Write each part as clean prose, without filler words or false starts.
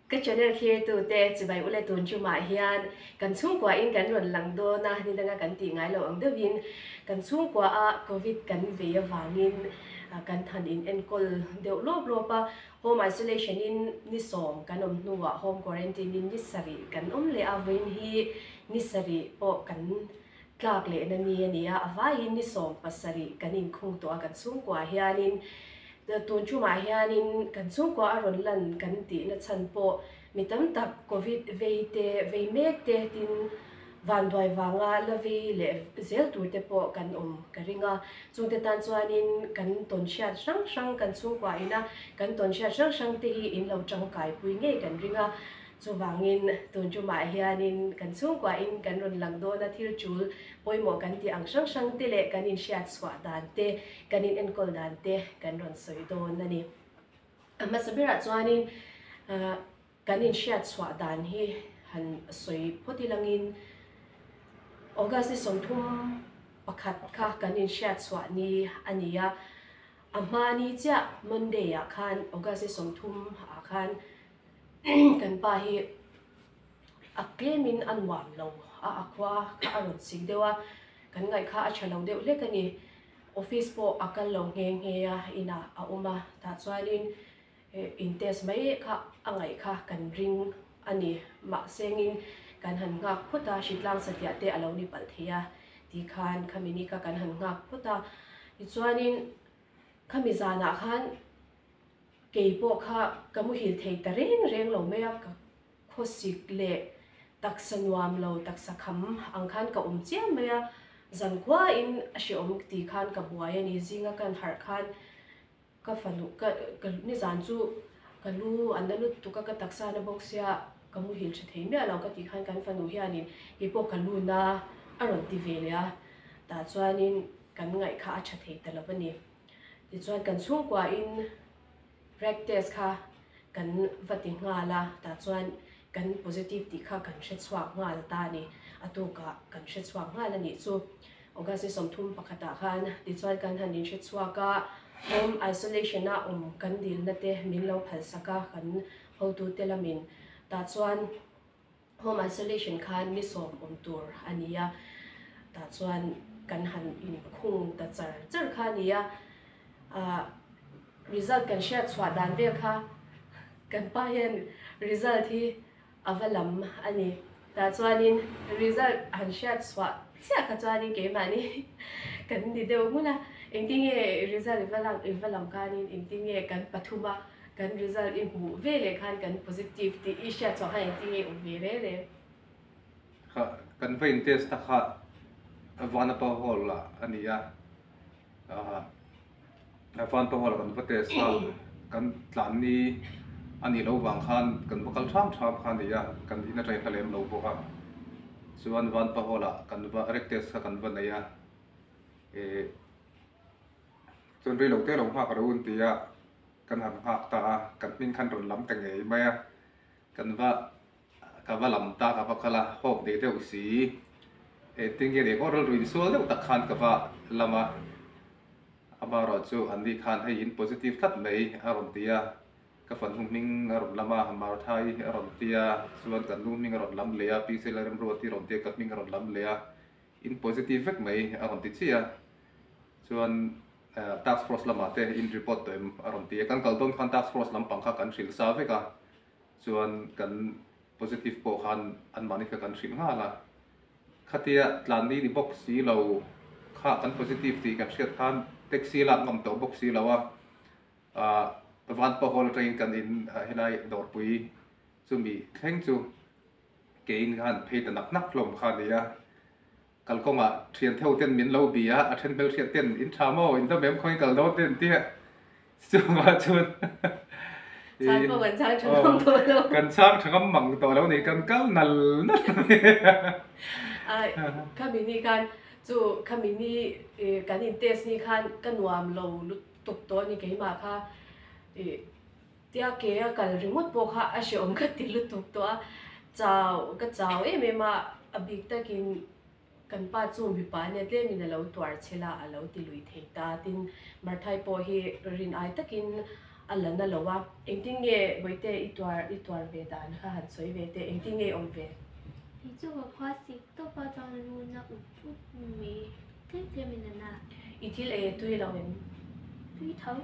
Ka channel thlirtute chibai ule tun chumah hian kan chhungkua in kan rawn lang dawn a, ni danga kan tih ngai lo ang deuhin kan chhungkua a covid kan vei avangin kan than in enkawl deuh lawp lawp a, home isolation in ni sawm kan awm hnuah home quarantine in ni sarih kan awm leh a, vawiin hi ni sarih pawh kan tlak lehna ni a ni a, a vaiin ni 17 kan inkhung tawh a kan chhungkua hianin tun tumah hianin kan chhungkua a rawn lan kan tihna chhan pawh mi tam tak covid vei te vei mek te tin vanduai vanga la vei leh zel tur te pawh kan awm ka ring a, chungte tan chuanin kan tawn hriat hrang hrang kan chhungkua ina kan tawn hriat hrang hrang te hi in lo tangkaipui ngei kan ring a. Chuvangin tun tumah hianin kan chhungkuahin kan rawn lang dawn a, thil tul pawimawh kan tih ang hrang hrang te leh kan inhriat chhuah dan te, kan in enkawl dan te kan rawn sawi dawn a ni. A hmasa berah chuanin kan inhriat chhuah dan hi han sawi phawt ilangin August ni 31 kha kan inhriat chhuah ni a ni a, a hma ni chiah Monday ah khan August ni 30 ah khan Kan pa hi a tlemin a nuam lo a, a khua kha a rawn sik deuh a, kan ngaih kha a tha lo deuh hlek a ni. Office pawh a kal lo nghe nghe a, inah a awm a, tah chuanin in test mai kha a ngaih kha kan ring a ni. Mahsengin kan han nghak phawt a, hritlang satliah te a lo ni palh thei a ti khan khami ni kha kan han nghak phawt a. Tichuanin khami zanah khan Kei pawh kha ka muhil thei ta reng reng lo mai a, ka khawsik leh taksa nuam lo, taksa kham ang khan ka awm chiam mai a, zankhuain a hrehawm ti khan ka buai a ni. Zinga kan harh khan ka fanu ka ka nizan chu ka lu an la lut tuk a, ka taksa na bawk sia ka muhil tha thei miah lo ka tih khan kan fanu hianin kei pawh ka lu na a rawn ti ve leh a, tah chuanin kan ngaih kha a tha thei ta lo a ni. Tichuan kan chhungkuain rag test kha kan va ti nghal a, tah chuan kan positive tih kha kan hre chhuak nghal ta a ni. A tukah kan hre chhuak nghal a nih chu. August ni 31 ah khan tichuan kan han inhre chhuak a, home isolation a awm kan dilna te min lo phalsak a kan hotute lamin. Tah chuan Home isolation khan ni sawm awm tur a ni a, tah chuan kan han inkhung ta char char kha a ni a, ah result kan hriat chhuah dan vel kha kan pa hian result hi a va lam a ni. Tah chuanin result han hriat chhuah chiah kha chuanin keimahni kan ni deuh hmun a, engtinge result i va lak i va lam khanin engtinge kan pathum a. Kan result i hmuh ve leh khan kan positive tih i hriat chhuah khan engtin nge awm ve reng reng? Kha kan va in test ta kha Vanapa hall ah a ni a, Vanapa hall ah kan va test a, kan tlan ni a nih loh vang khan kan va kal ṭham ṭham kha a ni a, kan in atang hla lem lo bawk a, chuan Vanapa hall ah kan va rek test kha kan va nei a, ih chuan rei lo te lo nghak ro an ti a. Kan han nghak ta a, kan hming khan rawn lam ta ngei mai a, kan va ka va lam ta ka va kal a, hawk dei deuh si, engtin nge ni aw rilru insual deuh tak khan ka va lam a, amaherawh chu an ni khan hei in positive tlat mai a rawn ti a, ka fanu hming a rawn lam a, Martha-i a rawn ti a, chuan kan nu hming a rawn lam leh a, Pi Sela Remruati a rawn ti a, ka hming a rawn lam leh a, in positive vek mai a rawn ti chiah a, chuan Task force lamah te in report tawh em a rawn ti a, kan kal dawn khan task force lampang kha kan hrilh sa vek a, chuan kan positive pawh khan anmahni kha kan hrilh nghal a, khatia tlanni ni bawk si lo kha kan positive tih kan hriat khan taxi lak ngam tawh bawk si lo a, ah Vanpa hall atangin kan in helai dawrpui chumi thleng chu keiin khan phei ta nak nak hlawm kha a ni a. Kalkawngah thian theu ten min lo bia a, a then hmelhriat ten in tha maw, in dam em khawiin kal dawn te an ti a, chungah chuan Chhan pawh kan chhang tha ngam tawh lo. Kan chhang tha ngam mang tawh lo ni, kan kal nal nal mai. Ai, khami ni khan chu khami ni kan in test ni khan ka nuam lo lutuk tawh a ni keimah kha ih tia ke a kal ringawt pawh kha a hrehawm ka ti lutuk tawh a, chau ka chau em em a, a bik takin kan pa chu mipa ania tlemin a lo tuar chhel a, a lo ti lui thei ta tin Marthai pawh hi rin ai takin a la na lo a. Engtin nge Bawihte i tuar i tuar ve dan kha han sawi ve teh, engtin nge i awm ve? Kei chu ka khua sik tawp a chuan lu na ut ut mai tlem tlem in a na. I thil ei a tui lo em? Tui tho.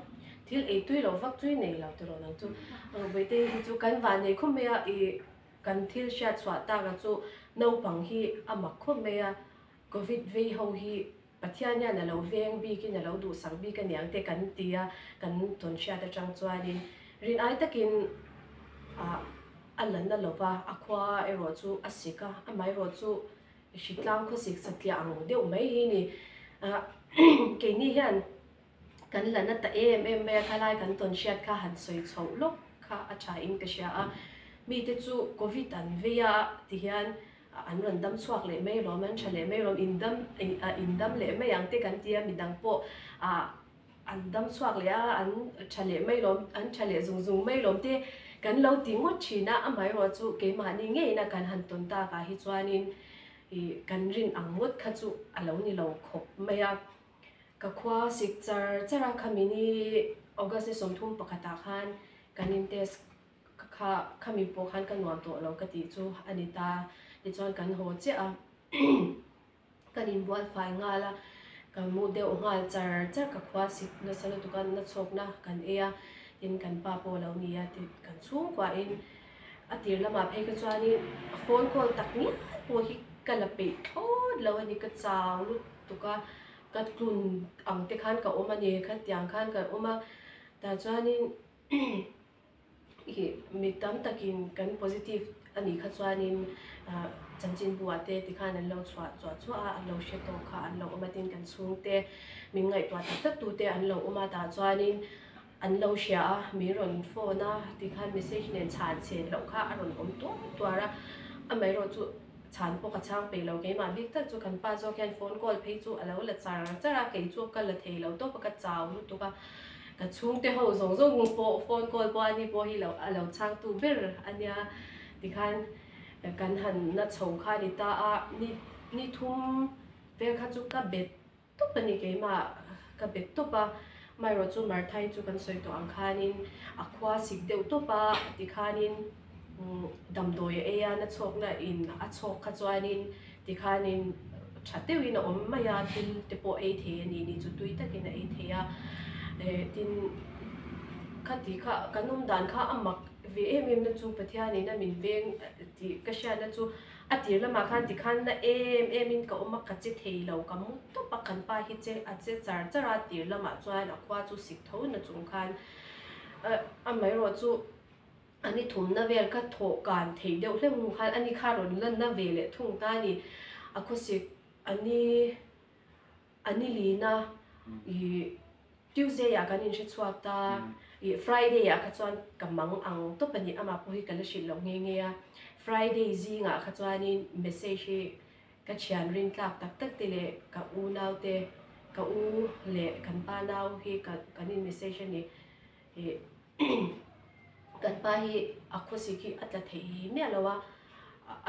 Thil ei tui lo vak tui nei lo tiraw nang chu. Bawihte hi chu kan van nei khawp mai a, i kan thil hriat chhuah tak a chu naupang hi a mak khawp mai a, Covid vei ho hi Pathian hian a lo veng bikin a lo duhsak bik aniang te kan ti a, kan tawn hriat atang chuanin rin ai takin ah a la na lova, a khua erawh chu a sik a, amaherawh chu hritlang khawsik satliah ang deuh mai hi ni. Ah keini hian kan la na ta em em mai a, khalai kan tawn hriat kha han sawi chhoh lawk kha a tha in ka hria a, mite chu Covid an vei a tihian An rawn dam chhuak leh mai alawm, an tha leh mai alawm, in dam in dam leh mai ang te kan ti a, midang pawh ah an dam chhuak leh a, an tha leh mai alawm, an tha leh zung zung mai alawm te kan lo ti ngawt thin a, amaherawh chu keimahni ngeiin a kan han tawn takah hi chuanin ih kan rin ang ngawt kha chu a lo ni lo khawp mai a. Ka khua sik char char a, khamini August ni 31 ah khan kan in test Kha khami pawh khan ka nuam tawh lo ka tih chu a ni ta. Tichuan kan haw chiah a, kan inbual fai nghal a, ka mu deuh nghal char char ka khua sik nasa lutuk a, na chhawkna kan ei a, tin kan pa pawh a lo ni a tih kan chhungkuahin a tir lamah phei kha chuanin phone call tak ngial pawh hi ka la peih thlawt lo a ni, ka chau lutuk a, ka tlun ang te khan ka awm a ni, khatiang khan ka awm a, tah chuanin. Ih mi tam takin kan positive a nih kha chuanin ah chanchinbu ah te tikhan an lo chhuah chuah chuah a, an lo hre tawh kha an lo awm a tin kan chhungte min ngaihtuah tak tak tu te an lo awm a tah chuanin an lo hria a min rawn phone a tikhan message nen chhan chhen loh kha a rawn awm tuar tuar a, amaherawh chu chhan pawh ka chhang peih lo keimah bik tak chu kan pa zawk hian phone call phei chu a lo la char char a kei chu ka la thei lo tawp a ka chau lutuk a. Ka chhungte ho zawng zawng pawh phone call pawh ani pawh hi lo a lo chhangtu ber a nia tikhan kan han na chho kha a ni ta a ni ni thum vel kha chu ka bet tawp a ni keimah ka bet tawp a amaherawh chu Marthai chu kan sawi tawh ang khanin a khua sik deuh tawp a tikhanin damdawi a ei a na chhawkna in a chhawk kha chuanin tikhanin tha deuhin a awm mai a thil te pawh ei thei a ni ni chu tui takin a ei thei a eh tin khati kha kan awm dan kha a mak ve em em na chu Pathianin a min veng tih ka hriatna chu a tir lamah khan tikhan na em em in ka awm a ka che thei lo ka mu tawp a kan pa hi che a che char char a tir lamah chuan a khua chu sik tho na chung khan amaherawh chu. A ni thumna vel ka thawh kan theih deuh hleuh hnu khan ani kha rawn lanna ve leh thung ta a ni. A khawsik a ni a ni lina ih Tuesday ah kan inhre chhuak ta ih Friday ah kha chuan ka mang ang tawp a ni amah pawh hi ka la hrilh loh nghe nghe a. Friday zingah kha chuanin message hi ka thian rin tlak tak tak te leh ka unau te ka u leh kan pa nau hi ka kan in message a ni. Ih kan pa hi a khawsik hi a tla thei miah lo a,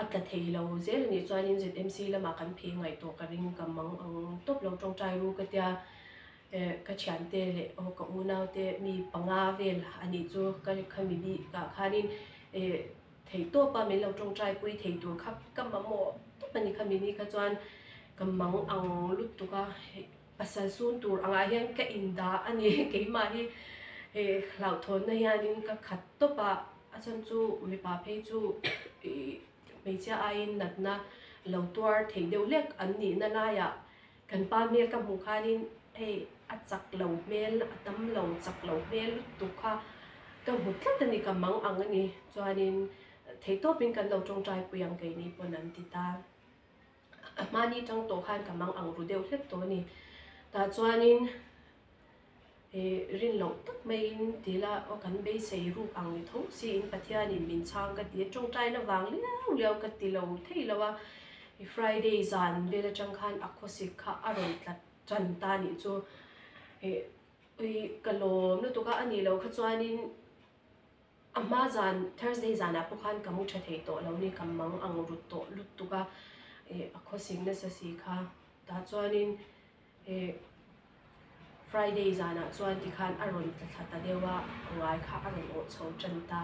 a tla thei lo zel a nih chuanin ZMC lamah kan phei ngaih tawh ka ring ka mang ang tawp lo tawngtai ru ka tia eh ka thiante leh aw ka unaute mi panga vel a nih chu ka khami bikah khanin eh thei tawp a min lo tawngtai pui thei tur kha ka mamawh tawp a ni khami ni kha chuan ka mang ang lutuk a. Pasal sun tur angah hian ka indah a ni. Keimah hi hei hlauhthawnna hianin ka khat tawp a, a chhan chu mipa phei chu ih hmeichhia aiin natna lo tuar thei deuh hlek an nihna laiah kan pa hmel ka hmuh khanin hei a chak lo hmel, a tam lo chak lo hmel lutuk kha ka hmu tlat a ni, ka mang ang a ni. Chuanin theihtawpin kan lo tawngtai pui ang keini pawn an ti ta. A hmani tang tawh khan ka mang ang ru deuh hlek tawh a ni. Tah chuanin ih rin loh tak maiin ti ila aw kan beisei ruk ang ni tho siin Pathianin min chhang ka ti a, tawngtaina vang liau liau ka ti lo thei lo a. Friday zan vel atang khan a khawsik kha a rawn tla tan ta nih chu ih ui ka lawm lutuk a, a nih loh kha chuanin A hma zan Thursday zanah pawh khan ka mu tha thei tawh lo ni, ka mang ang rut tawh lutuk a, ih a khawsing nasa si kha. Tah chuanin ih Friday zanah chuan tikhan a rawn tla thla ta deuh a, ngai kha a rawn awh chho tan ta.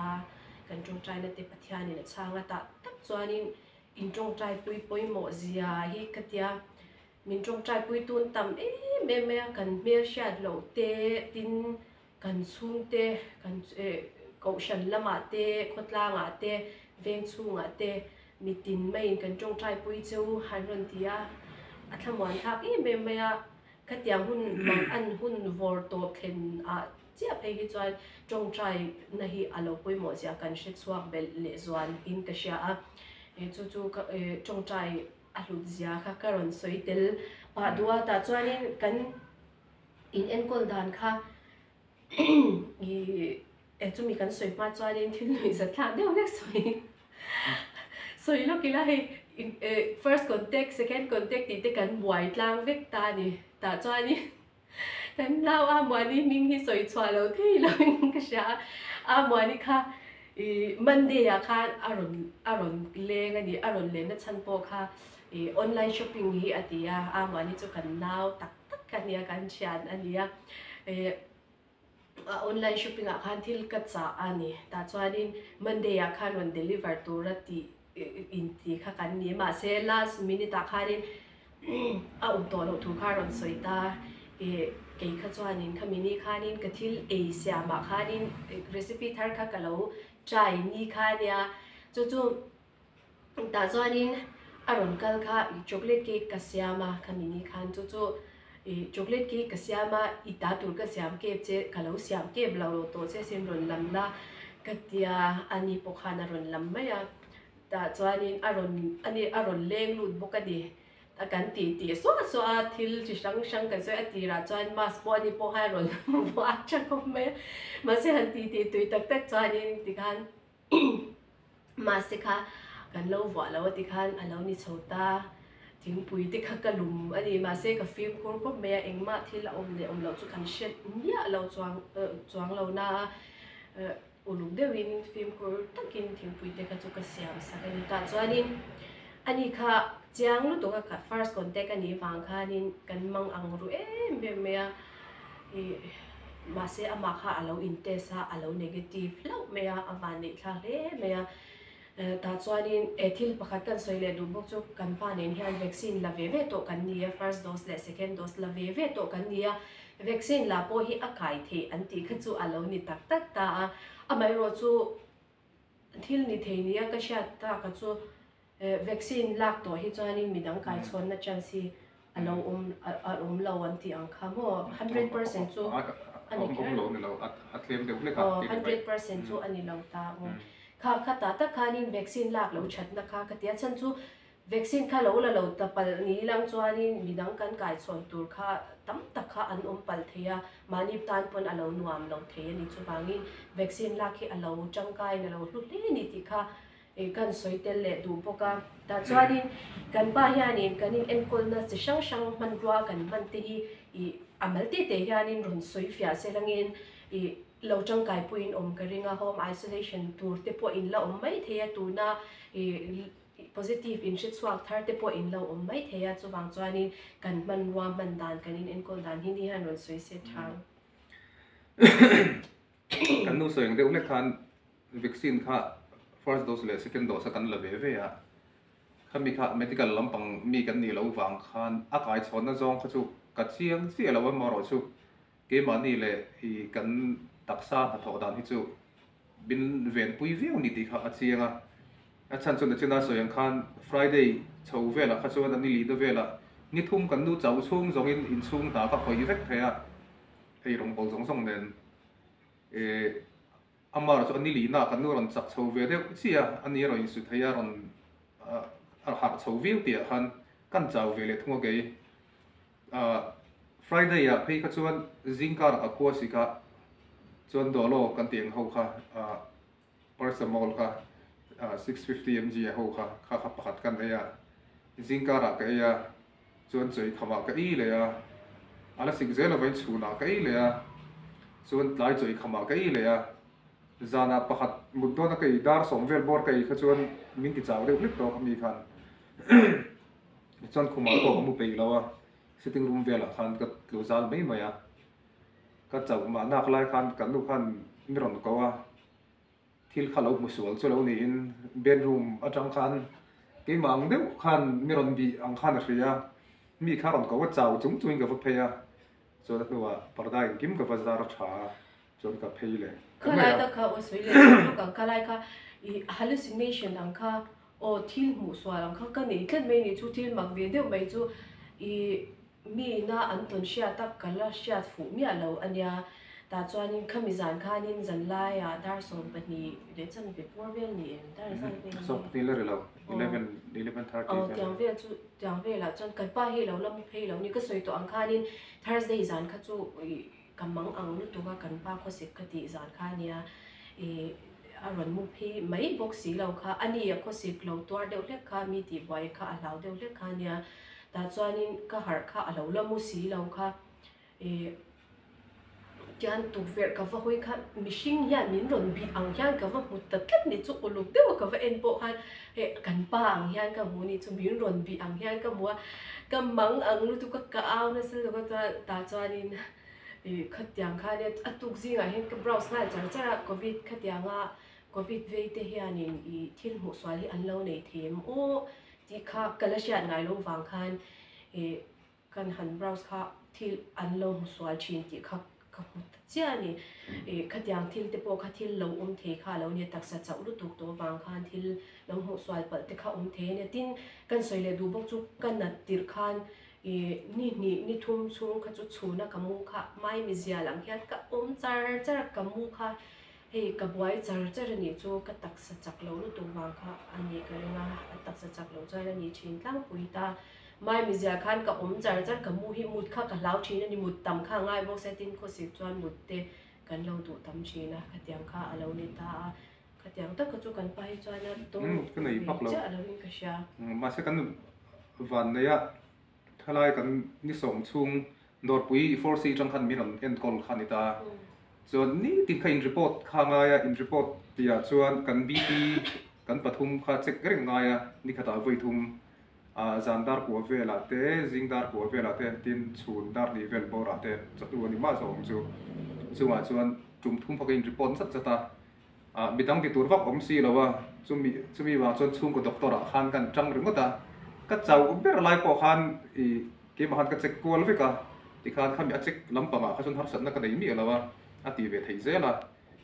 Kan tawngtaina te Pathianin a chhang a, tah tak chuanin in tawngtaipui pawimawh zia hi ka tia. Min tawngtaipui tun tam em em mai a, kan hmel hriat loh te tin kan chhungte kan kohhran lamah te khawtlangah te veng chhungah te mitin maiin kan tawngtaipui cheu han rawn ti a, a thlamuan thlak em em mai a. Khatiang hun mang an hun vawr tawp thlen ah chiah phei hi chuan tawngtai na hi a lo pawimawh zia kan hre chhuak belh leh zual in ka hria a, chu chu ka tawngtai a hlut zia kha ka rawn sawi tel pah duh a, tah chuanin kan in enkawl dan kha ih chumi kan sawi hma chuanin thil nuih zat thlak deuh hlek sawi sawi lawk ila hei first contact second contact tih te kan buai tlang vek ta a ni tah chuanin kan nau a Muani hming hi sawi chhuah lo thei lo in ka hria a, a Muani kha ih Monday ah khan a rawn a rawn leng a ni a rawn lenna chhan pawh kha ih online shopping hi a ti a, a Muani chu kan nau tak tak kha a nia kan thian a nia ih a online shopping ah khan thil ka chah a ni tah chuanin Monday ah khan rawn deliver tura tih inti kha kan ni mahse last minute ah khanin a awm tawh loh thu kha a rawn sawi ta ih kei kha chuanin khami ni khanin ka thil ei siam ah khanin recipe thar kha ka lo try ni kha ania chu chu tah chuanin a rawn kal kha ih chocolate cake ka siam a khami ni khan chu chu ih chocolate cake ka siam a i ta tur ka siam kep che ka lo siam kep lo tawh che sin rawn lam la ka tia ani pawh khan a rawn lam mai a tah chuanin a rawn ani a rawn leng lut bawk a ni a kan tih tih suah suah a thil chi hrang hrang kan sawi a tirah chuan mask pawh ani pawh khan a rawn vuah tha khawp mai a mahse han tih tih tui tak tak chuanin tikhan Mahse kha kan lo vuah lo a ti khan a lo ni chho ta, thingpui te kha ka lum a ni. Mahse ka fimkhur khawp mai a, engmah thil a awm leh awm loh chu kan hre miah lo chuang chuang lo na a, uluk deuhin fimkhur takin thingpui te kha chu ka siam sak a ni. Tah chuanin ani kha chiang lutuk a first contact a nih vang khanin kan mang ang ru em em mai a. Ih mahse amah kha a lo in test a, a lo negative hlauh mai a, a van neih thla hle mai a. Tah chuanin eh thil pakhat kan sawi leh duh bawk chu kan pa nen hian vaccine la ve ve tawh kan ni a, first dose leh second dose la ve ve tawh kan ni a. Vaccine la pawh hi a kai theih an tih kha chu a lo ni tak tak ta a. Amaherawhchu thil ni thei nia ka hriat tak a chu Vaccine lak tawh hi chuanin midang kaichhawnna chance hi a lo awm a awm lo an tih ang kha maw? 100% chu a ni kher lo. A tlem deuh hlek a. Aw, 100% chu a ni lo ta ang. Kha kha tah tak khanin vaccine lak lo thatna kha ka ti a, chhan chu vaccine kha lo la lo ta palh ni lang chuanin midang kan kaichhawn tur kha tam tak kha an awm palh thei a, mahni tan pawn a lo nuam lo thei a ni. Chuvangin vaccine lak hi a lo tangkaiin a lo hlu hle a ni tih kha Ih kan sawi tel leh duh bawk a, tah chuanin kan pa hianin kan in enkawlna chi hrang hrang hmanrua kan hman te hi ih a mal te te hianin rawn sawi fiah se langin ih lo tangkai puiin awm ka ring a, home isolation tur te pawh in la awm mai thei a, tuna ih positive in hre chhuak thar te pawh in lo awm mai thei a, chuvang chuanin kan hmanrua hman dan kan in enkawl dan hi ni hian rawn sawi se thang. Kan nu sawi ang deuh hlek khan Vaccine kha first dose leh second dose a kan la ve ve a, khami kha medical lampang mi kan nih loh vang khan a kaichhawnna zawng kha chu ka chiang chiah lo amaherawh chu keimahni leh i kan taksa hnathawh dan hi chu min venpui viau ni tih kha a chiang a. A chhan chu nachina sawi ang khan Friday chho velah kha chuan a ni lih na velah ni thum kan nu chauh chhung zawngin inchhung hna ka khawih vek thei a, hei rawngbâwl zawng zawng nen eh. Amar chu a ni lihna kan nu rawn chak chho ve deuh chiah a, ani rawn insu thei a, rawn a harh chho viau tih ah khan kan chau ve leh thung a kei. Friday ah phei kha chuan zingkar ah ka khua sik a, chuan Dolo kan tih ang ho kha paracetamol kha 650 mg a ho kha kha kha pakhat kan ei a, zingkar ah ka ei a, Chuan chawi khamah ka ei leh a, a la sik zel avangin chhunah ka ei leh a, chuan tlai chawi khamah ka ei leh a, zanah pakhat mut dawna ka ei dar sawm vel bawr ka ei kha chuan min ti chau deuh hlek tawh khami khan chuan khumah pawh ka mu peih lo a, sitting room velah khan ka tlu zal mai mai a. Ka chauh mah nak lai khan kan nu khan mi rawn ko a, thil kha lo hmu sual chu lo niin bedroom atang khan keimah ang deuh khan mi rawn bih ang khan a hria a, mi kha rawn ko a chau chung chungin ka va phei a, chuan a hnuah parda engkim ka va zar tha a, chuan ka phei leh ta mai a. Khalai tak kha aw sawi leh zawk bawk ang, khalai kha i hallucination ang kha aw thil hmuh sual ang kha ka nei tlat mai ni chu thil mak ve deuh mai chu i Mi ina an tawn hriat a ka la hriat fuh miah lo a nia. Tah chuanin khami zan khanin zan laiah dar 12 leh chanve pawr vel ni em? Dar zan vel ni. 12 la ri lo, 11:30 vel. Aw tiang vel chu tiang velah chuan kan pa hi lo la mu phei lo ni. Ka sawi tawh ang khanin Thursday zan kha chu ih ka mang ang lutuk a kan pa khawsik ka tih zan kha a nia. Ih a rawn mu phei mai bawk si lo kha. A ni a khawsik lo tuar deuh hlek kha mi tihbuai kha a hlau deuh hlek kha a nia. Tah chuanin ka harh kha a lo la mu si lo kha ih tian tukverh ka va hawi kha mihring hian min rawn bih ang hian ka va hmu ta tlat ni chu uluk deuh a ka va en pawh khan hei kan pa ang hian ka hmu ni chu min rawn bih ang hian ka hmu a ka mang ang lutuk a ka au nasa lutuk a chuan tah chuanin ih khatiang khan a tuk zingah hian ka browse nghal char char a covid khatianga covid vei te hianin ih thil hmuh sual hi an lo nei thei em aw. Tih kha ka la hriat ngai lo vang khan ih kan han browse kha thil an lo hmu sual thin tih kha ka hmu ta chiah a ni. Ih khatiang thil te pawh kha thil lo awm thei kha a lo nia taksa chauh lutuk tawh vang khan thil lo hmuh sual palh te kha awm thei a nia. Tin, kan sawi leh duh bawk chu ka nat tirh khan ih ni hnih ni thum chhung kha chu chhuna ka mu kha maimizia lang hian ka awm char char a ka mu kha. Hei ka buai char char a nih chu ka taksa chak lo lutuk vang kha a nih ka ring a, a taksa chak lo chuan a ni thin tlangpui ta. Mai mizia khan ka awm char char, ka mu hi mut kha ka hlau thin a ni, mut tam kha a ngai bawk sia tin khawsik chuan mut te kan lo duh tam thin a, khatiang kha a lo ni ta a, khatiang tak kha chu kan pa hi chuan a tawng ve chiah lo in ka hria. Mahse kan van neia Thalai kan ni sawm chhung Dawrpui Force atang khan min rawn enkawl kha a ni ta. Chuan nitin kha in report kha ngai a, in report tihah chuan kan BP kan pathum kha check reng ngai a, ni khatah vawi thum ah zan dar kua velah te, zing dar kua velah te, tin chhun dar hnih vel bawrah te chawhnu a ni mah zawng chu. Chungah chuan tum thum kha ka in report zat zat a, Ah midang ti tur vak awm si lo a, chumi chumi vang chuan chhungkaw doctor ah khan kan tang ringawt a, ka chauh ber lai pawh khan ih keimah khan ka check kual vek a, tikhan khami a check lampangah kha chuan harsatna ka nei miah lo a, a ti ve thei zel a,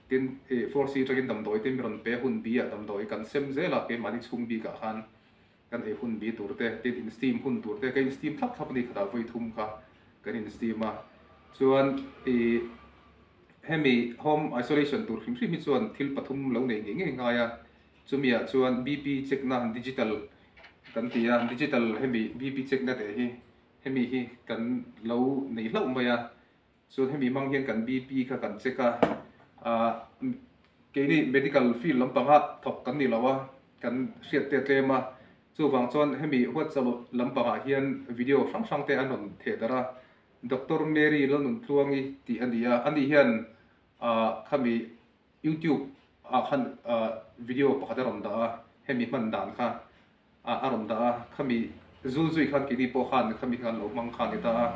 tin ih four C atangin damdawi te mi rawn pe hun bi ah damdawi kan sem zel a keimahni chhung bikah khan kan ei hun bi tur te, tin in steam hun tur te, ka in steam thlap thlap a ni khatah vawi thum kha kan in steam a, chuan ih hemi home isolation tur hrim hrim hi chuan thil pathum lo nei ngei ngei ngai a, chumi ah chuan BP check na digital kan ti a, digital hemi BP check na teh hi hemi hi kan lo nei hlauh mai a, Chuan hemi hmang hian kan BP kha kan check a, ah keini medical field lampanga thawk kan ni lo a, kan hriat te a tlem a, chuvang chuan hemi WhatsApp lampangah hian video hrang hrang te an rawn theh darh a, Doctor Mary Lalnuntluangi tih a ni a, ani hian ah khami YouTube ah khan ah video pakhat a rawn dah a, hemi hman dan kha ah a rawn dah a, khami zul zui khan keini pawh khan khami khan lo hmang kha a ni ta a,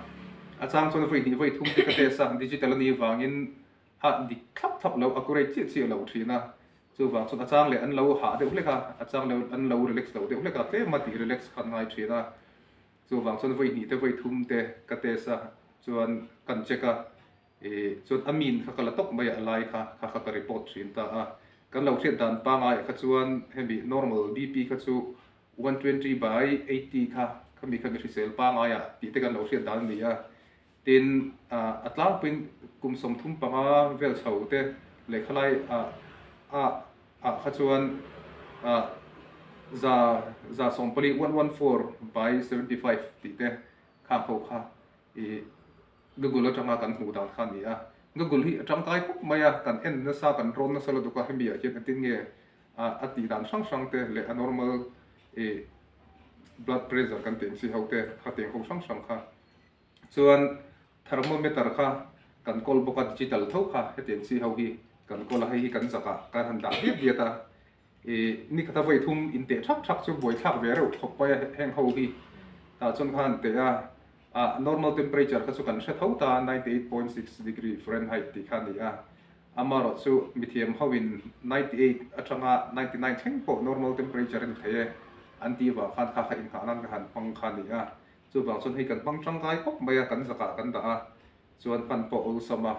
a chang chuan vawi hnih vawi thum te ka test a, digital a nih vangin a dik thlap thlap lo, accurate chiah chiah lo thin a, chuvang chuan a chang leh an lo hah deuh hlek a, a chang leh an lo relax lo deuh hlek a, tlem a tih relax khan ngai thin a, chuvang chuan vawi hnih te vawi thum te ka test a, chuan kan check a. Ih, chuan a min kha ka la tawp mai a, a lai kha kha kha ka report thin ta a. Kan lo hriat dan pangai kha chuan hemi normal BP kha chu 120 by 80 kha khami kha mi hrisel pangai ah tih te kan lo hriat dan a ni a. Tin, a tlangpuiin kum 35 vel chho te lehkha lai ah ah ah kha chuan ah 114 114 by 75 tih te khang ho kha ih Google atanga kan hmuh dan kha a ni a, Google hi a tangkai khawp mai a, kan en nasa, kan rawn nasa lutuk a, hemi ah hian engtin nge a tih dan hrang hrang te leh a normal ih blood pressure kan tih ang chi ho te kha tiang ho hrang hrang kha. Chuan thermometer kha kan kawl bawk a, digital tho kha hetiang chi ho hi kan kawl a, hei hi kan zak ah kan han dah diat diat a, ih ni khata vawi thum in teh thak thak chu buaithlak ve reuh khawp mai a heng ho hi tah chuan khan teh a. Ah normal temperature kha chu kan hre tho ta 98.6 degree Fahrenheit tih kha a ni a. Amaherawh chu mithiam ho in 98 atanga 99 thleng pawh normal temperature a ni thei e an tih vang khan kha kha inghah nan ka han hmang kha a ni a. Chuvang chuan hei kan hmang tangkai khawp mai a, kan zakah kan dah a, chuan hman pawh awlsam a.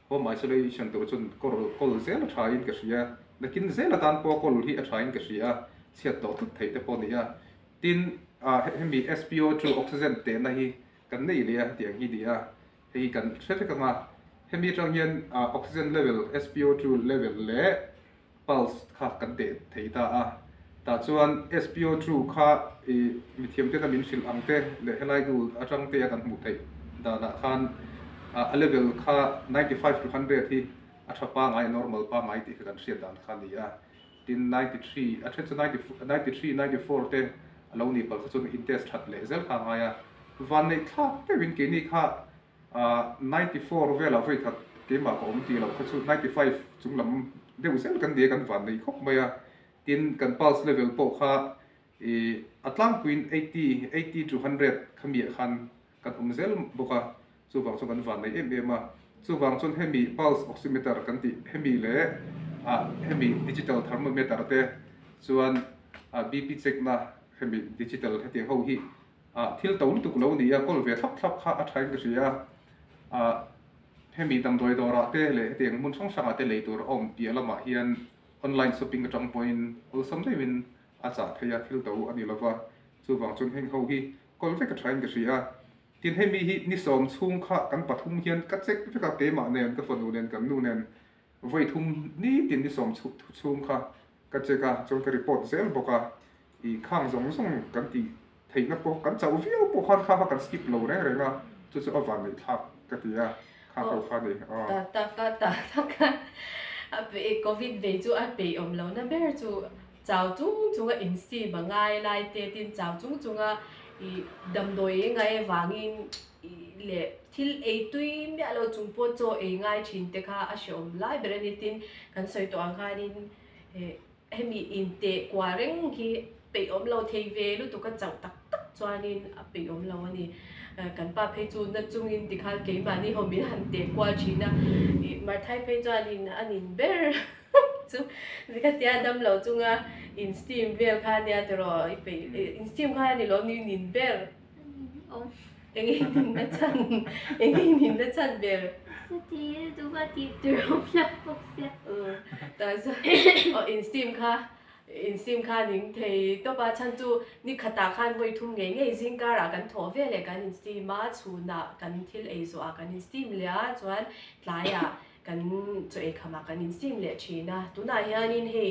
Home isolation tur chuan kawl kawl zel a tha in ka hria, nakin zel atan pawh kawl hi a tha in ka hria a, chhiat tawh thut theih te pawh a ni a. Tin, ah hemi SPO chu oxygen tehna hi kan nei leh a hetiang hi ni a, hei hi kan hre vek ang a, hemi atang hian ah oxygen level SPO2 level leh pulse kha kan teh thei ta a, tah chuan SPO2 kha ih mithiam tena min hrilh ang te leh helai Google atang te a kan hmuh theih danah khan ah a level kha 95 to 100 hi a tha pangai a normal pangai tih kha kan hriat dan kha a ni a. Tin, 93, a then chu 93, 94 te a lo nih palh kha chuan in test that leh zel kha a ngai a. Vanneih thlak deuhin keini kha 94 velah vawi khat keimah ka awm tih loh kha chu 95 chung lam deuh zel kan ni a, kan vanneih khawp mai a. Tin, kan pulse level pawh kha ih a tlangpuiin 80, 80 to 100 khamiah khan kan awm zel bawk a, chuvang chuan kan van nei em em a, chuvang chuan hemi pulse oximeter kan tih hemi leh ah hemi digital thermometer te chuan ah BP check na hemi digital hetiang ho hi ah thil to lutuk lo ni a, kawl ve thlap thlap kha a tha in ka hria a, ah hemi damdawi dawrah te leh hetiang hmun hrang hrangah te lei tur a awm piah lamah hian online shopping atang pawhin awlsam deuhin a chah thei a, thil to a ni lova, chuvang chuan heng ho hi Kawl vek a thain ka hria a, tin hemi hi ni sawm chhung kha kan pathum hian ka check vek a, keimah nen, ka fanu nen, kan nu nen vawi thum nitin ni sawm chhung kha ka check a, chuan ka report zel bawk a, ih khang zawng zawng kan tih theihna pawh kan chauh viau pawh khan kha kha kan skip lo reng reng a, chu chu a van neih thlak ka ti a, khang ho kha ni aw. Ta tak a, ta tak a, a covid vei chu a peih awm lohna ber chu Chau chung chunga insim a ngai lai te tin chau chung chunga ih damdawi ei ngai avangin ih leh thil ei tui miah lo chung pawh chaw ei ngai thin te kha a hreawm lai ber a ni. Tin, kan sawi tawh ang khanin eh hemi inteh kuah reng hi peihawm lo thei ve lutuk a chauh tak tak chuanin a peihawm lo a ni. Kan pa phei chu na chungin tikhan keimahni ho min han teh kual thin a, ih Marthai phei chuanin a nin ber. Chu zikhatia dam lo chunga in steam vel kha ania tiraw i peih in steam kha ani lo ni nin ber eng in nin na chhan eng in nin na chhan ber Chuti duha tih tur awm lo bawk sia. Tah chuan aw in steam kha in steam kha ning thei tawp a chhan chu ni khatah khan vawi thum ngei ngei zing karah kan thawh vel leh kan in steam a chhunah kan thil ei zawhah kan in steam leh a chuan tlaiah Kan chaw ei khamah kan insim leh thin a, tunah hianin hei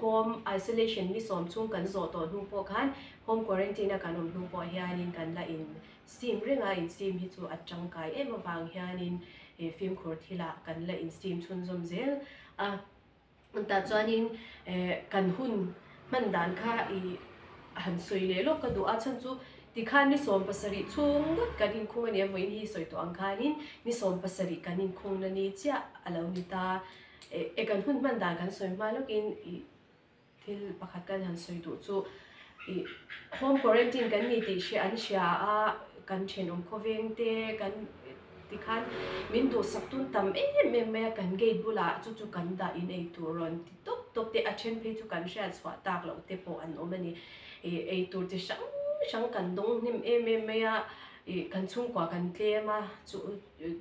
home isolation ni sawm chhung kan zawh tawh hnu pawh khan home quarantine a kan awm hnu pawh hianin kan la in steam reng a, in steam hi chu a tangkai em avang hianin fimkhur thilah kan la in steam chhunzawm zel a. Tah chuanin kan hun hman dan kha i han sawi leh lawk ka duh a, chhan chu tikhan ni 70 chhung ngawt kan inkhung a ni a, vawiin hi sawi tawh ang khanin ni 70 kan inkhung na ni chiah a lo ni ta. E kan hun hman dan kan sawi hma lawkin i thil pakhat kan han sawi duh chu i home quarantine kan ni tih hria an hria a, kan thenawm khawveng te kan Tikhan min duhsak tun tam em em mai a, kan gate bulah chu chu kan dah in ei tur rawn ti tawp tawp te, a then phei chu kan hriat chhuah tak loh te pawh an awm a ni. Ih ei tur chi hrang hrang kan dawng hnem em em mai a, ih kan chhungkua kan tlem a, chu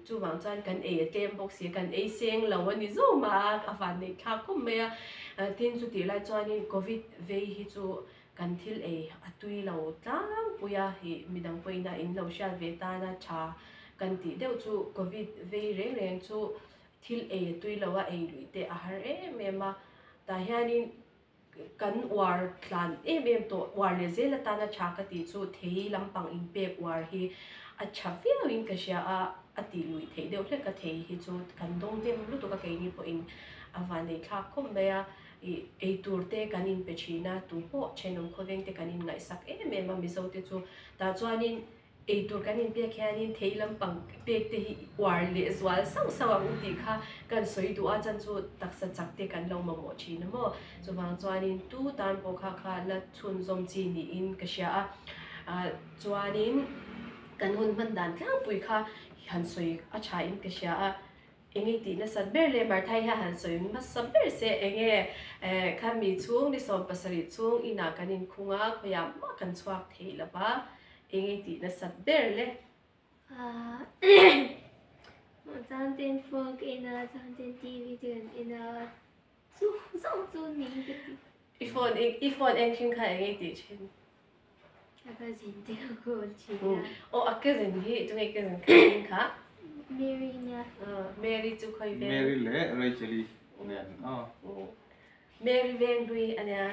chuvang chuan kan ei a tlem bawk si a, kan ei seng lo a ni zawm a, a van neih thlak khawp mai a. Tin chutih lai chuanin covid vei hi chu Kan thil ei a tui lo tlangpui a, ih midang pawhin a in lo hriat ve tan a tha kan tih deuh chu covid vei reng reng chu thil ei a tui lo a, ei luih te a har em em a, tah hianin kan uar tlan em em tawh uar leh zel atana tha ka tih chu thei lampang inpek uar hi a tha viauin ka hria a, a tih luih theih deuh hlek a thei hi chu kan dawng hnem lutuk a keini pawhin a vanneih thlak khawp mai a. Ih, eitur te kan inpe thin a, tu pawh thenawm khawveng te kan inngaihsak em em a Mizo te chu. Tah chuanin eitur kan inpek hianin thei lampang pek te hi uar leh zual sauh sauh ang u tih kha kan sawi duh a, chan chu taksa chak te kan lo mamawh thin a maw. Chuvang chuanin tu tan pawh kha kha la chhunzawm chi niin ka hria a. Chuanin. Kan hun hman dan tlangpui kha han sawi a tha in ka hria a, enge tih nasat ber leh Marthai hian han sawi hmasa ber se enge khami chhung ni 17 chhung inah kan inkhung a, khawiah mah kan chhuak thei lo va, enge tih nasat ber le? Chuan ten phone ka en a, chuan ten TV te kan en a, chu zawng chu ning ka ti. I phone i phone en thin kha enge tih thin? A cousin te ka call thin a. Aw a cousin hi tunge cousin cousin kha? Mary nia. Mary chu khawi veng? Mary leh Rachel-i nen aw. Mary veng hlui ania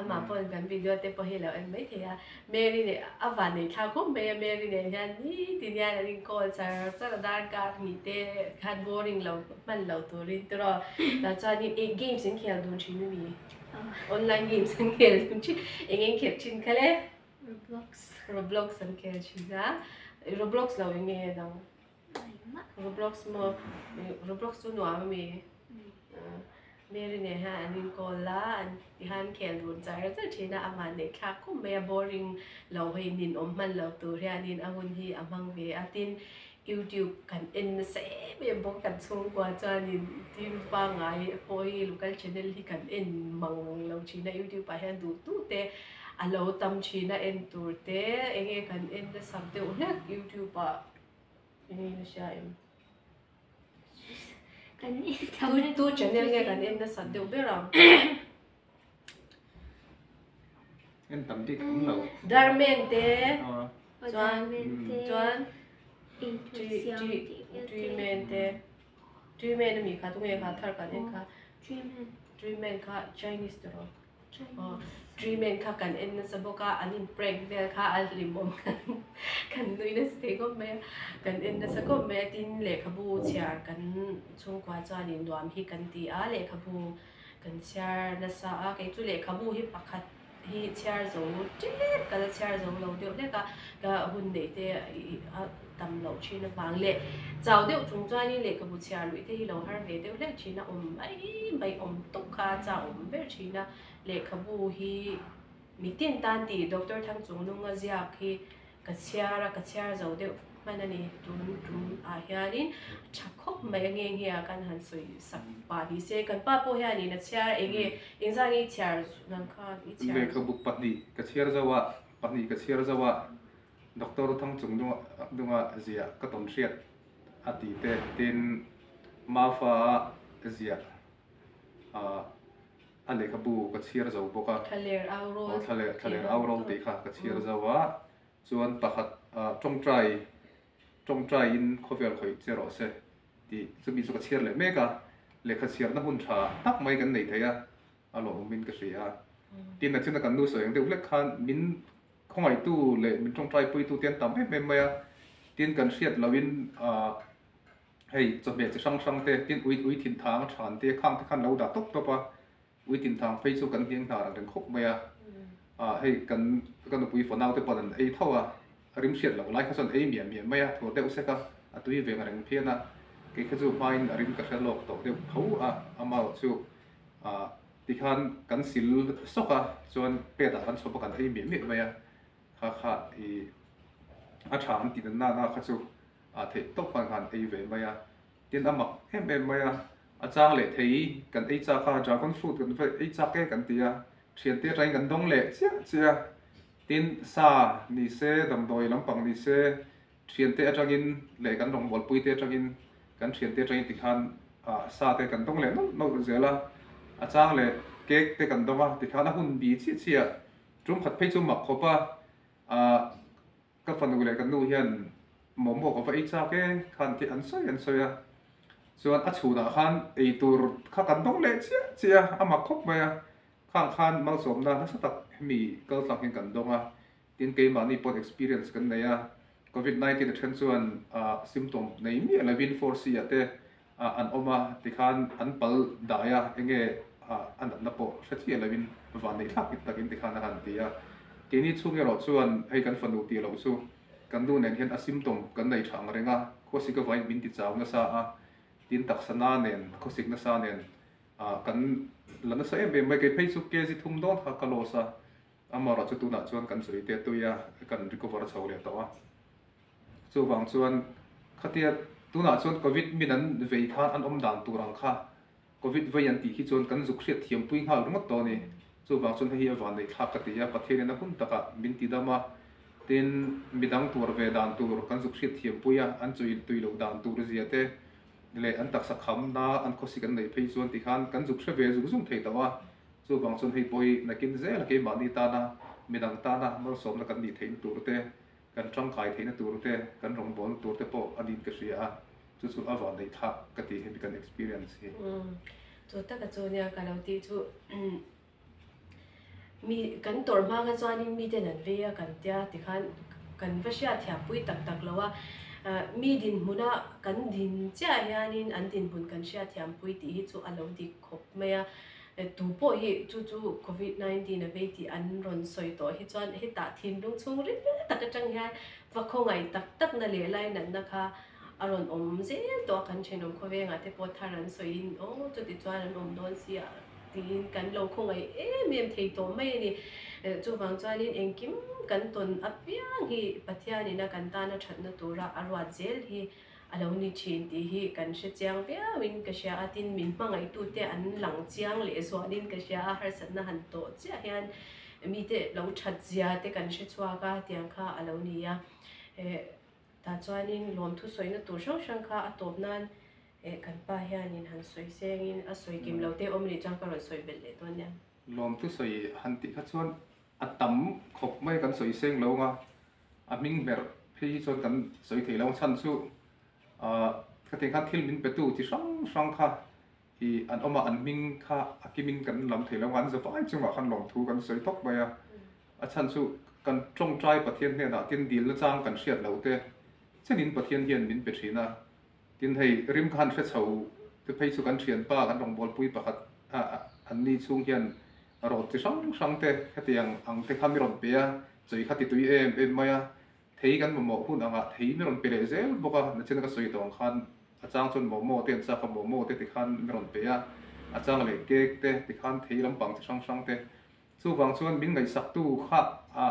amah pawhin kan video te pawh hi a lo en mai thei a. Mary nen a van nei thlak khawp mai a Mary nen hian nitin hian an in call char char a darkar hnih te khan boring lo hman lo turin tiraw tah chuanin eng games in khel dun thin ami? Online games an khel dun thin eng eng khelh thin kha le? Roblox. Roblox an khel thin a Roblox lo eng nge dang? Roblox maw Roblox chu nuam ami? Mary nen hian an inkawl a an tihian khel dun char char thin a amah neih thlak khawp mai a boring lo hei ninawm hman lo tur hianin a hun hi a hmang ve a tin YouTube kan en nasa em em bawk kan chhungkua chuanin team pangngai pawh hi local channel hi kan en mang lo thin a YouTube ah hian duh duh te a lo tam thin a en tur te enge kan en nasa deuh hlek YouTube ah enge in hria em? Tu channel nge kan en nasat deuh ber ang? En tam bik ang lo. Darmen te chuan chuan Treeman te Treeman ami kha tunge kha thar kan en kha Treeman kha Chinese te rawh. Aw treatment kha kan en nasa bawk a, an in prank vel kha a hlimawm kan nui nasa thei khawp mai a, kan en nasa khawp mai a tin lehkhabu chhiar kan chhungkua chuanin nuam hi kan ti a, lehkhabu kan chhiar nasa a, kei chu lehkhabu hi pakhat hi chhiar zo tep ka la chhiar zo lo deuh hlek a, ka hun neih te a tam loh thin avang leh chau deuh chung chuanin lehkhabu chhiar luih te hi lo har ve deuh hlek thin a, awm mai mai awm tawp kha a chau awm ber thin a, lehkhabu hi mitin tan tih Doctor Thangchungnunga ziak hi ka chhiar a, ka chhiar zo deuh hman a ni tun tum ah hianin a tha khawp mai a nge nge a kan han sawi sak pah ni se kan pa pawh hianin a chhiar eng nge engzah nge i chhiar nang khan i chhiar Lehkhabu pahnih ka chhiar zo a, pahnih ka chhiar zo a. Doctor Thangchung dunga ziah ka tawn hriat a ti te tin Mafa ziah a lehkhabu ka chhiar zo bawk a. Thlaler au rawl. Aw thlaler thlaler au rawl tih kha ka chhiar zo a, chuan pakhat tawngtai tawngtaiin khawvel khawih che rawh se tih chumi chu ka chhiar leh mek a, lehkha chhiarna hun tha tak mai kan nei thei a, a lawmawmin ka hria a. Tin a china kan nu sawi ang deuh hlek khan min Khawngaihtu leh min tawngtaipuitu te an tam em em mai a, tin kan hriat lohin ah hei chawhmeh chi hrang hrang te, tin ui ui thin thang a than te khang te khan lo dah tawp tawp a, ui tin thang phei chu kan hniang hnar ang reng khawp mai a, ah hei kan ka nupui fanau te pawn an ei tho a, rim hriat loh lai kha chuan ei miah miah mai a, thur deuh sek a, a tui veng a reng phian a, kei kha chu hmain a rim ka hre lawk tawh deuh tho a, amarawh chu ah. Tikhan kan sil sawk a, chuan plate ah kan chhawp a kan ei miah miah mai a, kha kha i a tha an tih na na kha chu a theih tawp khan khan ei ve mai a, tin a mak em em mai a, a chang leh thei kan ei chak a, dragon fruit kan va ei chak e kan ti a, thiante atangin kan dawng leh chiah chiah a, tin sa ni se damdawi lampang ni se thiante atangin leh kan rawngbawlpui te atangin kan thiante atangin tikhan ah sa te kan dawng leh nawlh nawlh zel a, a chang leh cake te kan dawng a tikhan a hun bi chiah chiah tum khat phei chu mak khawp a, ah ka fanu leh ka nu hian momo ka va ei chak e khan tih an sawi an sawi a, chuan a chhunah khan ei tur kha kan dawng leh chiah chiah a, a mak khawp mai a, khang khan malsawmna nasa tak hemi kal tlang hian kan dawng a. Tin, keimahni pawh experience kan nei a, Covid 19 a then chuan symptom nei miah lovin 4C ah te an awm a, tikhan an pal dai a, enge a natna pawh hre chiah lovin van neih thlak takin tikhan a han ti a. Keini chhung erawh chuan hei kan fanu tih loh chu kan nu nen hian a symptom kan nei tha ang reng a, khawsik avain min ti chau nasa a, tin taksa na nen khawsik nasa nen kan la nasa em em mai, kei phei chu kg thum dawn kha ka loss a, Amaherawhchu tunah chuan kan sawi te tui a, kan recover chho leh tawh a. Chuvang chuan khatia tunah chuan Covid min an vei khan an awm dan tur ang kha Covid vei an tih hi chuan kan zuk hriat thiam pui nghal ringawt tawh a ni. Chuvang chuan hei hi a vanneih thlak ka ti a, Pathianin a hun takah min ti dam a, tin midang tuar ve dan tur kan zuk hriat thiam pui a, an chui tui loh dan tur zia te leh an taksa khamna an khawsik an neih phei chuan tikhan kan zuk hre ve zung zung thei tawh a. Chuvang chuan hei pawh hi nakin zel a keimahni tana midang tana malsawmna kan nih theihna tur te, kan tangkai theihna tur te, kan rawngbawlna tur te pawh a niin ka hria a, chu chu a vanneih thlak ka ti hemi kan experience hi. Chu taka chu nia ka lo tih chu mi kan tawrh hma kha chuanin miten an vei a kan tia tikhan kan va hriat thiam pui tak tak lo a, mi dinhmuna kan din chiah hianin an dinhmun kan hriat thiam pui tih hi chu a lo dik khawp mai a. Tu pawh hi chu chu Covid 19 a vei tih an rawn sawi tawh hi chuan hetah thinlung chhung ring tak atang hian va khawngaih tak tak na leh lainatna kha a rawn awm zel tawh a, kan thenawm khawvengah te pawh thar an sawiin aw chuti chuan an awm dawn si a tiin kan lo khawngaih em em thei tawh mai a ni. Chuvang chuanin engkim kan tawn apiang hi Pathianin a kan tana thatna tura a ruat zel hi a lo ni thin tih hi kan hre chiang viauin ka hria a, tin min hmangaihtute an lang chiang leh zualin ka hria a, harsatna han tawh chiah hian mite lo that zia te kan hre chhuak a tiang kha a lo ni a, eh tah chuanin lawmthu sawina tur hrang hrang kha a tawp nan eh kan pa hianin han sawi sengin a sawi kim lo te awm nih chuan ka rawn sawi belh leh dawn nia. Lawmthu sawi han tih kha chuan a tam khawp mai kan sawi seng lo ang a, A hming ber phei hi chuan kan sawi thei lo chhan chu ah khatiang khan thil min petu chi hrang hrang kha ih an awm a, an hming kha a kimin kan lam thei lo a, an zavai chungah khan lawmthu kan sawi tawk mai a, a chhan chu kan tawngtai Pathian hnenah tin dilna chang kan hriat loh te chenin Pathian hian min pe thin a, tin hei rim khan hre chho te phei chu kan thianpa kan rawngbawlpui pakhat ah an ni chhung hian rawt chi hrang hrang te hetiang ang te kha mi rawn pe a, Chawi kha ti tui em em mai a, thei kan mamawh hun angah thei mi rawn pe leh zel bawk a, nachin ka sawi tawh ang khan a chang chuan momo te an chak a, momo te tikhan mi rawn pe a, a chang leh cake te tikhan thei lampang chi hrang hrang te, chuvang chuan min ngaihsaktu kha a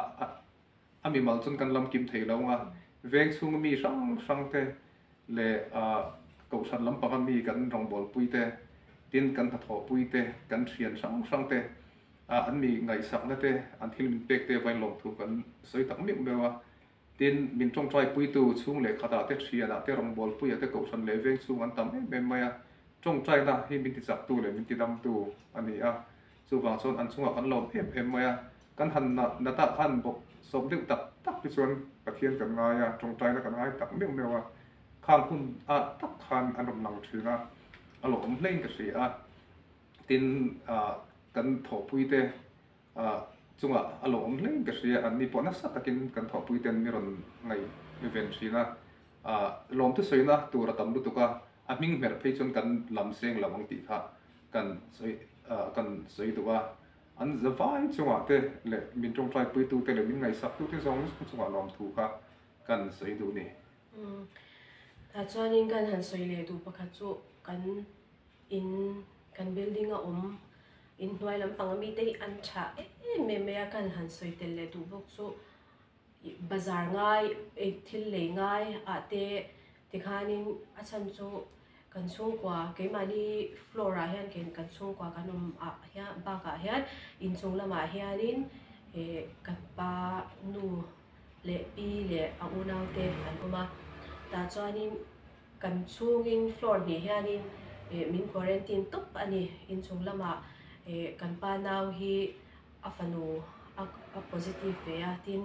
a mimal chuan kan lam kim thei lo ang a, veng chhunga mi hrang hrang te leh kohhran lampanga mi kan rawngbawlpui te, tin kan hnathawhpui te, kan thian hrang hrang te. a an mi ngaihsakna te, an thil min pek te vain lawmthu kan sawi tak meuh meuh a. Tin, min tawngtai puitu chhung leh khatah te, thianah te, rawngbawlpuiah te, kohhran leh veng chhung an tam em em mai a. Tawngtaina hi min tichaktu leh min tidamtu a ni a. Chuvang chuan an chungah kan lawm em em mai a. Kan han nat natah khan bawk sawp deuh tak tak hi chuan Pathian kan ngai a, tawngtaina kan ngai tak meuh meuh a. Khang hun ah tak khan an rawn lang thin a, a lawmawm hlein ka hria a. Tin, kan thawhpuite chungah a lo awm hlein ka hria, anni pawh nasa takin kan thawhpuiten mi rawn ngaihven thin a, lawmthu sawina tur a tam lutuk a, a hming hmerh phei chuan kan lam seng lo ang tih kha kan sawi kan sawi duh a, an zavai chungah te leh min tawngtaipui-tute leh min ngaihsaktute zawng zawng chungah lawmthu kha kan sawi duh ni. Tah chuanin kan han sawi leh duh pakhat chu kan In kan building a awm in hnuai lampang ami te hi an tha em em mai a kan han sawi tel leh duh bawk chu ih bazar ngai ei thil lei ngai ah te tikhanin a chhan chu kan chhungkua keimahni floor ah hian kan chhungkua kan awm ah hian bakah hian inchung lamah hianin ih kan pa nu leh pi leh a unau te an awm a tah chuanin. Kan chhungin floor hnih hianin ih min quarantine tawp a ni. Inchung lamah ih kan pa nau hi a fanu a a positive ve a, tin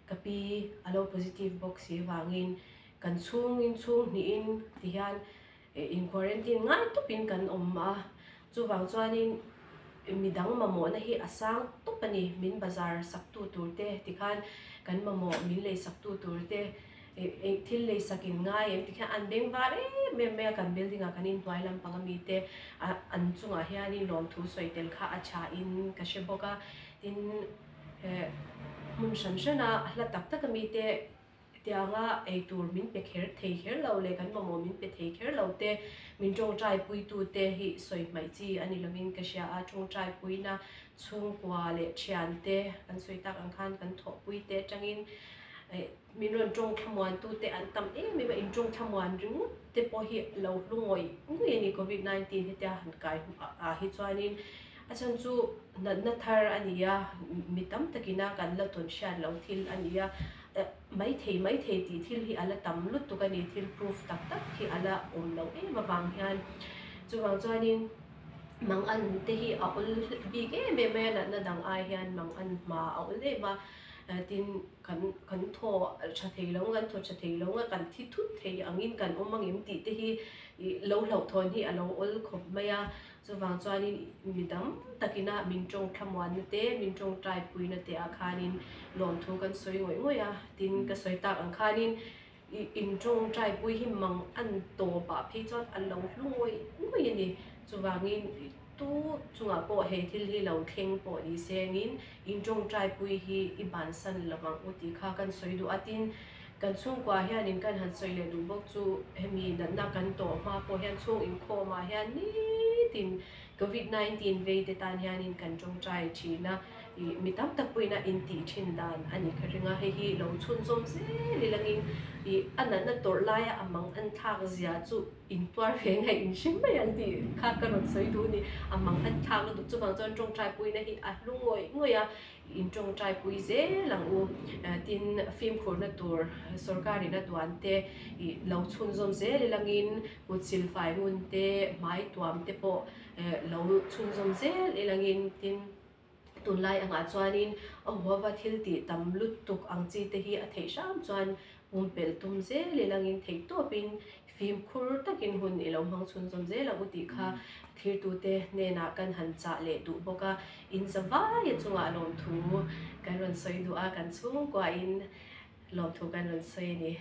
ka pi a lo positive bawk si vangin kan chhungin chhung hnihin ti hian ih in quarantine ngai tawpin kan awm a. Chuvang chuanin midang mamawhna hi a sang tawp a ni. Min bazar sak tu tur te tikhan kan mamawh min lei sak tu tur te. Eng thil lei sak in ngai em tikhian an beng var em em mai a, kan building ah kan inhnuai lampang ami te an chungah hianin lawmthu sawi tel kha a tha in ka hre bawk a, tin hmun hran hran a hla tak tak ami te tianga eitur min pe kher thei kher lo leh kan mamawh min pe thei kher lo te min tawngtai pui tu te hi sawi hmaih chi a ni lovin ka hria a, tawngtai puina chhungkua leh thian te kan sawi tak ang khan kan thawhpui te atangin. Min rawn tawng thlamuan tu te an tam em em a, in tawng thlamuan ringawt te pawh hi lo hlu ngawih ngawih a ni covid 19 hetia han kai ah hi chuanin a chhan chu natna thar a ni a, mi tam takina kan la tawn hriat loh thil a ni a, mai thei mai thei tih thil hi a la tam lutuk a ni, thil proof tak tak hi a la awm loh em avang hian chuvang chuanin mang an te hi a awl bik em em mai a, natna dang ai hian mang an hma a awl em a, tin kan kan thaw tha thei lo ang, kan thaw tha thei lo ang, kan thi thut thei angin kan awm angem tih te hi ih lo hlauhthawn hi a lo awl khawp mai a, chuvang chuanin mi dang takina min tawng thlamuanna te, min tawngtai puina te ah khanin lawmthu kan sawi ngawih ngawih a, tin ka sawi tak ang khanin ih in tawngtai pui hi mang an tawp ah phei chuan a lo hlu ngawih ngawih a ni, chuvangin ih. Tu chungah pawh he thil hi lo thleng pawh ni sengin in tawngtai pui hi i bansan lo ang u tih kha kan sawi duh a. Tin, kan chhungkua hianin kan han sawi leh duh bawk chu hemi natna kan tawh hma pawh hian chhung inkhawmah hian nitin Covid 19 vei te tan hianin kan tawngtai thin a, ih mi tam tak pawhin a intih thin dan a ni ka ring a. Hei hi lo chhunzawm zel ilangin ih a natna tawrh laia a mang an thlak zia chu Intuar ve ngai in hre mai ang tih kha ka rawn sawi duh a ni. A mang an thlak lutuk chuvang chuan tawngtai puina hi a hlu ngawih ngawih a, in tawngtai pui zel ang u. Tin, fimkhurna tur sorkarin a duan te ih lo chhunzawm zel ilangin kut silfai ngun te, hmai tuam te pawh lo chhunzawm zel ilangin tin, Tunlai angah chuanin a huava thil tih tam lutuk ang chi te hi a theih hram chuan pumpelh tum zel ilangin theih tawpin fimkhur takin hun i lo hmang chhunzawm zel ang u tih kha thlirtute hnenah kan han chah leh duh bawk a. In zavaia chungah lawmthu kan rawn sawi duh a, kan chhungkuain lawmthu kan rawn sawi a ni.